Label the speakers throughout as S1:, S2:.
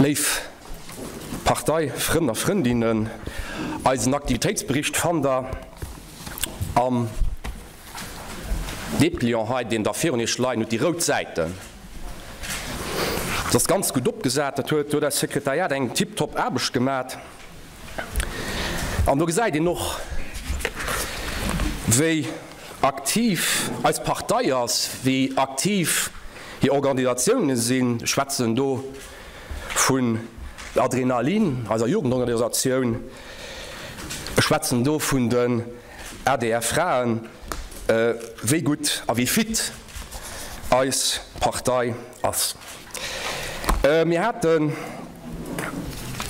S1: Léif Parteifrënn a Frëndinnen, eisen Aktivitéitsbericht fannt der am Depliant hei, deen der virun iech leien hutt, déi rout Säiten. Dat ass ganz gutt opgesat, dat huet, do huet eist Sekretariat eng tiptop Aarbecht gemat. An do gesäit een och, wéi aktiv eis Partei ass, wéi aktiv hir Organisatiounen sinn. Ech schwätzen do vun der Adrenalin, eiser Jugendorganisatioun. Ech schwätzen do vun den adr Fraen, wéi gutt a wéi fit eis Partei ass. Mir haten,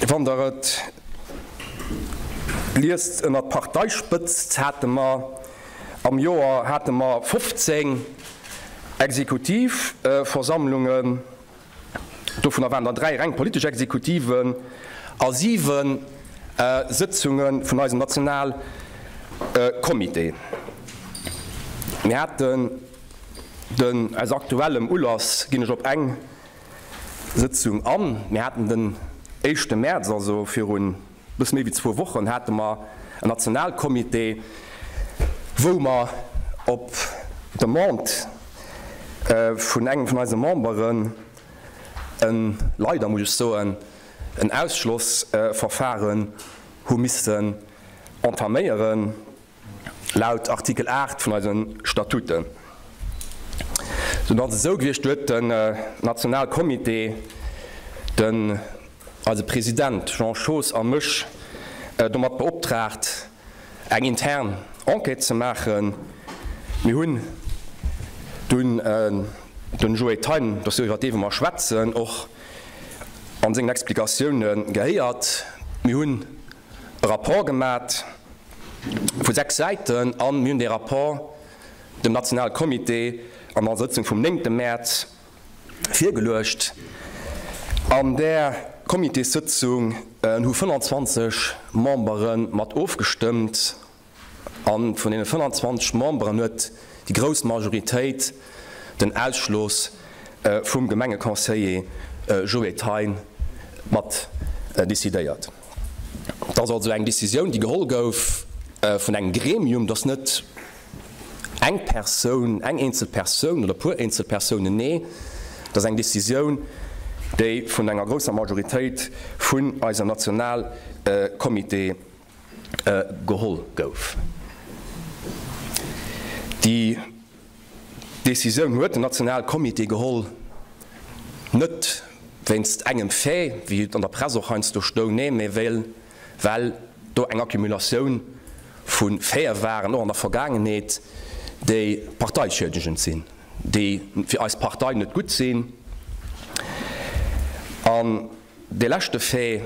S1: wann Der et liest, ënnert Parteispëtzt hate mer am Joer hate mer 15 Exekutivversammlungen. Dovunner waren der 3 reng politesch Exekutiven a 7 Sëtzunge vun eisem Nationalcomité. Mir haten den, aus aktuellem Ulass ginn ech op eng Sëtzung an, mir haten den éischte Mäerz, also virun bësse méi wéi zwou Wochen, hate mer en Nationalcomité, wou mer op Demande vun engem vun eise Memberen en, leider muss ech soen, en Ausschlossverfahren hu missen entaméieren, laut Artikel 8 vun eise Statuten. Dunn ass et esou gewiescht, do huet den Nationalcomité den eise President Jean Schoos a mech domat beoptraagt, eng intern Enquête ze maachen. Mir hunn dunn den Joé Thein, dat ass jo iwwer dee wou mer schwätzen, och an sengen Explikatioune gehéiert. Mir hunn e Rapport gemat vu 6 Säiten a mir hunn dee Rapport dem Nationalcomité an der Sëtzung vum 9 Mäerz virgeluecht. An där Comitéssëtzung hu 25 Membere mat ofgestëmmt. A vun deene 25 Memberen huet déi grouss Majoritéit den Ausschloss vum Gemengeconseiller Joé Thein mat decidéiert. Et ass also eng Decisioun, déi geholl gouf vun engem Gremium. Et ass net eng Persoun, eng eenzel Persoun oder e puer eenzel Persounen, nee, et ass eng Decisioun, déi vun enger grousser Majoritéit vun eisem Nationalcomité geholl gouf. Déi Decisioun huet den Nationalcomité geholl, net wéinst engem Fait, wéi et an der Press och heiansdo stoung, nee, mä well well do eng Accumulatioun vu Faite waren, och an der Vergaangenheet, déi parteischiedegend sinn, déi fir eis Partei net gutt sinn. An dee leschte Fait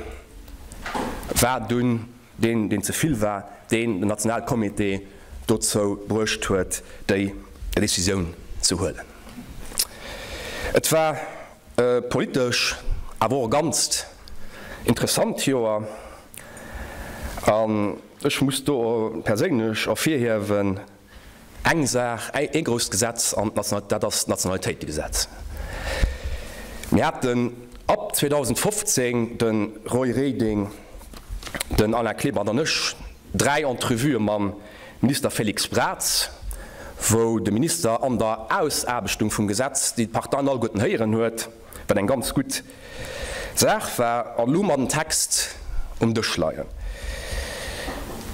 S1: war dunn deen, deen ze vill war, deen den Nationalcomité dozou bruecht huet, déi Décisioun ze huelen. Et war Politesch awer och e ganzt interessant Joer an ech muss do perséinlech ervirhiewen eng Saach, ee grousst Gesetz an dat ass d'Nationalitéitegesetz. Mir haten ab 2015, de Roy Reding, den Alain Klebert an ech, dräi Entrevuë mam Minister Félix Braz, wou de Minister an der Ausaarbechtung vum Gesetz déi d'Parteien alleguerten héieren huet, wat eng ganz gutt Saach war. An elo hu mer den Text um Dësch leien.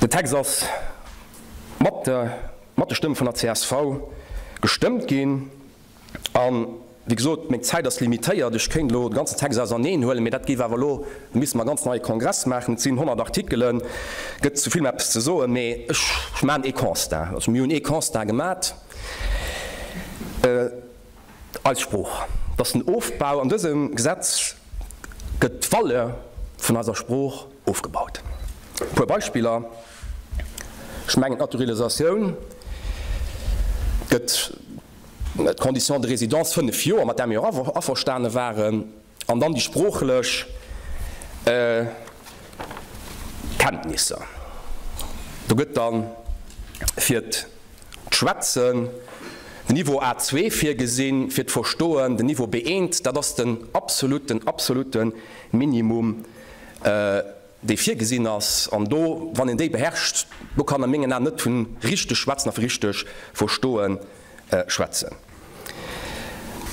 S1: Den Text ass mat de Stëmme vun der csv gestëmmt ginn. An, wéi gesot, meng Zäit ass limitéiert. Ech kéint elo de ganzen Text auserneen huelen, mee dat géif awer elo, da misste mer e ganz neie Kongress maachen. Et sinn 100 Artikelen, gëtt zu villem eppes ze soen, mee ech maachen ee Constat. Also mir hunn ee Constat gemat, Eis Sprooch, dass den Ofbau an dësem Gesetz gëtt d'Valeur vun eiser Sprooch ofgebaut. E puer Beispiller, Ech mengen d'Naturilisatioun gëtt, d'Conditions de résidence 5 Joer, mat där mir och averstane waren, an dann déi sproochlech Kenntnisser. Do gëtt dann fir d'Schwätzen. Den Niveau A2 virgesinn fir d'Verstoen, den Niveau B1, dat ass den absoluten, absolute Minimum, dee virgesinn ass. An do, wann een déi beherrscht, do kann a mengen Aen net vu richteg schwätzen a vu richteg verstoen schwätzen.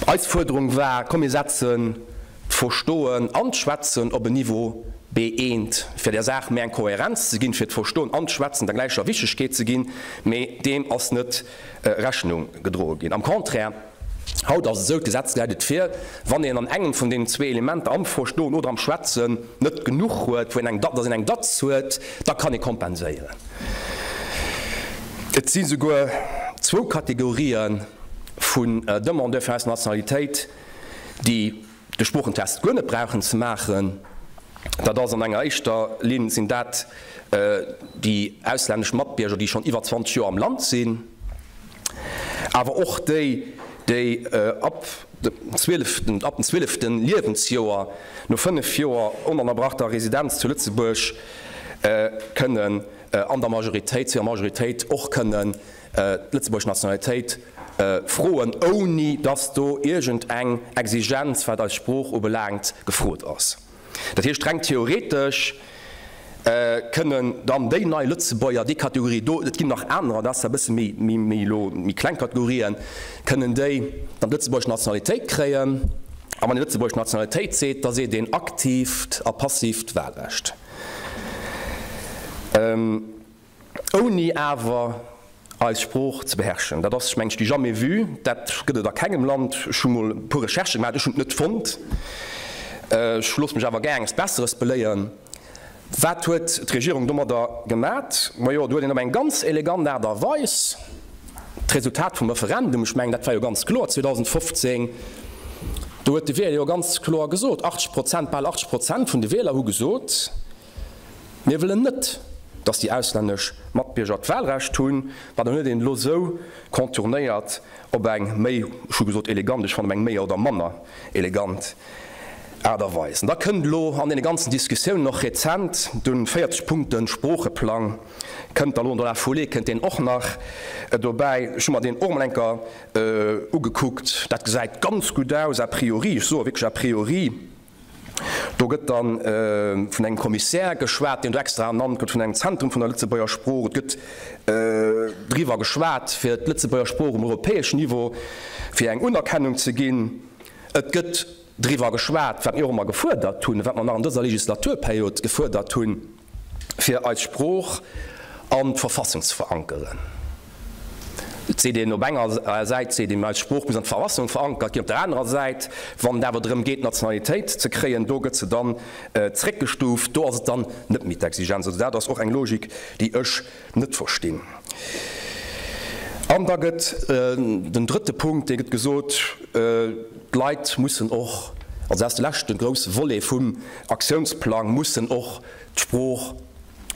S1: Eis Fuerderung war, komm mir setzen d'Verstoen an d'Schwätzen op en Niveau B1, fir der Saach méi eng Kohärenz ze ginn, fir d'Verstoen an d'Schwätzen der gläicher Wichtegkeet ze ginn, mee deem ass net Rechnung gedroe ginn. Am Contraire, haut ass et esou, d'Gesetz gesäit et vir, wann een an engem vun deenen zwee Elementer, am Verstoen oder am Schwätzen, net genuch huet, wou een eng, dass een eng Datz huet, da kann ee kompenséieren. Et si souguer zwou Kategorië vun Demandeur fir eis Nationalitéit, déi de Sproochentest guer net brauchen ze maachen. Dat ass an enger éischter Linn sinn dat déi auslännesch Matbierger, déi schonn iwwer 20 Joer am Land sinn, awer och déi, déi ab dem zwieleften, ab dem zwieleften Liewensjoer, no 5 Joer onënnerbrachter Residenz zu Lëtzebuerg, kënnen an der Majoritéit, zu hirer Majoritéit och kënnen d'lëtzebuergesch Nationalitéit froen, ouni dass do iergend eng Exigenz, wat eis Sprooch ubelaangt, gefrot ass. Dat heescht, reng theoretesch kënnen dann déi nei Lëtzebuerger, déi Kategorie do, et ginn nach anerer, dat ass zwar e bësse méi, méi elo méi kleng Kategorien, kënnen déi dann d'lëtzebuergesch Nationalitéit kréien. A wann een lëtzebuergesch Nationalitéit seet, da seet een aktiivt a passiivt Wahlrecht. Ouni awer eis Sprooch ze beherrschen. Dat ass, meng ech, du jamais vu. Dat gëtt et a kengem Land. Ech hu mol e puer Recherchë gemaach, ech hunn et net fonnt. Ech loosse mech awer gär enges Besseres beléieren. Wat huet d'Regierung domadder gemat? Majo, do huet een op eng ganz elegant Aart a Weis d'Resultat vum Referendum, ech mengen, dat war jo ganz kloer 2015, do huet de Wieler jo ganz kloer gesot, 80 Prozent, bal 80 Prozent vun de Wieler hu gesot, Mir wëllen net, dass déi auslännesch Matbierger d'Wahlrecht hunn. Ma dann huet een elo esou contournéiert op eng méi, ech hu gesot elegant, ech fannen op eng méi oder manner elegant Aart a Weis. An da kënnt elo an deene ganzen Diskussiounen och rezent de 40 Punkte Sproocheplang kënnt da elo, dans la foulée kënnt deen och nach dobäi. Ech hu mer deen och emol eng Kéier ugekuckt. Dat gesäit ganz gutt aus a priori, ech soe wierklech a priori. Do gëtt da vun engem Kommissär geschwat, deen do extra ernannt gëtt, vun engem Zentrum vun der Lëtzebuerger Sprooch. Et gëtt driwwer geschwat, fir d'Lëtzebuerger Sprooch um europäeschen Niveau fir eng Unerkennung ze ginn. Et gëtt driwwer geschwat, wat mir och ëmmer gefuerdert hunn, wat mer nach an dëser Legislaturperiod gefuerdert hunn, fir eis Sprooch an d'Verfassung ze verankeren. Et seet een op enger Säit, seet een, eis Sprooch muss an d'Verfassung verankert ginn, op der anerer Säit, wann et awer drëm geet, d'Nationalitéit ze kréien, do gëtt se dann zréckgestuuft, do ass et dann net méi d'Exigenz. Also dat ass och eng Logik, déi ech net verstinn. An da gëtt den drëtte Punkt, dee gëtt gesot, d'Leit mussen och, also dat ass de leschte grousse Volet vum Aktiounsplang, mussen och d'Sprooch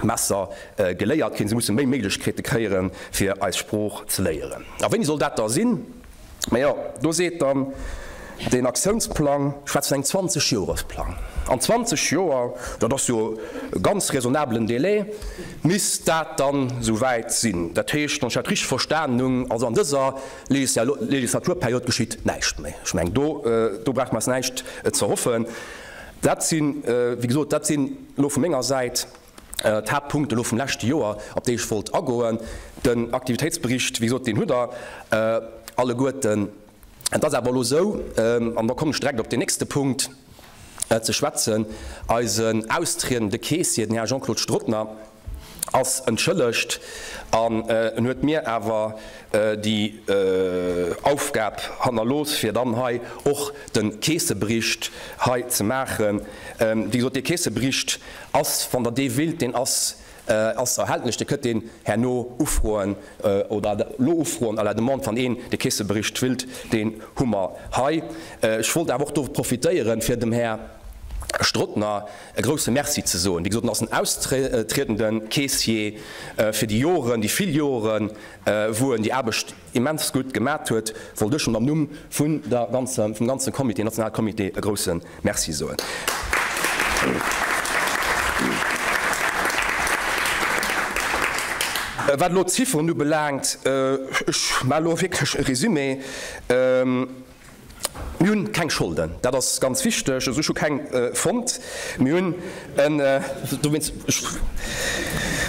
S1: besser geléiert kréien, se musse méi Méiglechkeete kréieren, fir eis Sprooch ze léieren. A wéini soll dat da sinn? Majo, do seet dann deen Aktiounsplang, schwätzt vun engem 20-Joresplang. An 20 Joer, dat ass jo e ganz raisonnabelen Délai, misst dat dann esouwäit sinn. Dat heescht, wann ech dat richteg verstanen hunn, also an dëser Legislaturperiod geschitt näischt méi. Ech mengen, do, do brauche mer eis näischt ze hoffen. Dat sinn, wéi gesot, dat sinn elo vu menger Säit d'Haaptpunkte elo vum leschte Joer, op déi ech wollt agoen. Den Aktivitéitsbericht, wéi gesot, deen hutt Der alleguerten. Et ass awer elo esou, an da kommen ech direkt op deen nächste Punkt ze schwätzen, Eisen austriedende Keessier, den Här Jean-Claude Strottner, ass entschëllegt an en huet mir awer déi Aufgab hannerlooss, fir dann hei och de Keessebericht hei ze maachen. Wéi gesot, dee Keessebericht ass, wann Der dee willt, deen ass ass erhältlech, Dir kënnt deen herno ufroen oder elo ufroen à la demande, wann een de Keessebericht willt, deen hu mer hei. Ech wollt awer och do profitéieren, fir dem Här Strottner e grouse Merci ze soen. Wéi gesot, en ass en austriedende Keessier fir déi Joren, déi vill Joren, wou en déi Aarbecht immens gutt gemat huet, wollt ech en am Numm vun der ganzer, vum ganze Comité, Nationalcomité, e grouse Merci soen. Wat elo d'Zifferen ubelaangt, ech maache elo wierklech e Résumé, Mir hunn keng Scholden, dat ass ganz wichteg. Also ech hu keng fonnt. Mir hunn en, dowéinst,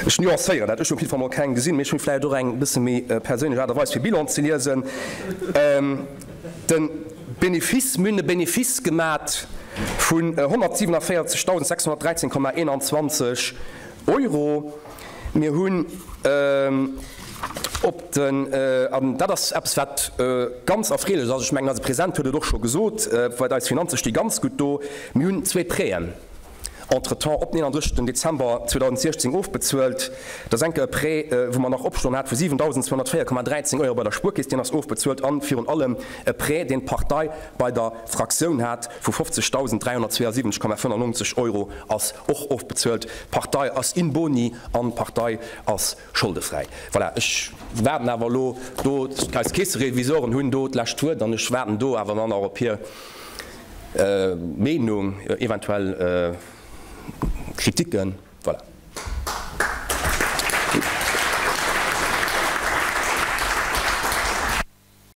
S1: ech nuancéieren dat, ech hunn op jidde Fall mol keng gesinn, mee ech hunn vläicht och eng bësse méi perséinlech Aart a Weis fir Bilan ze liesen. De Benefice, mir hunn e Benefice gemat vun 147.613,21 Euro. Mir hunn op den, an dat ass eppes wat ganz erfreelech ass, ech mengen eise President huet et och scho gesot, wat eis Finanze sti ganz gutt do, mir hunn zwee Prêten entretemps op den 31 Dezember 2016 ofbezuelt. Dat ass enke e Prêt, wou mer nach opstoen hat vu 7.204,13 Euro bei der Spuerkeess, deen ass ofbezuelt, an virun allem e Prêt, deen d'Partei bei der Fraktioun hat vu 50.372,95 Euro ass och ofbezuelt. D'Partei ass in boni an d'Partei ass scholdefräi. Voilà, ech waarden awer elo do, eis Keesserevisoren hunn do d'lescht Wuert an ech waarden do awer dann och op hir Meenung, eventuell Kritiken.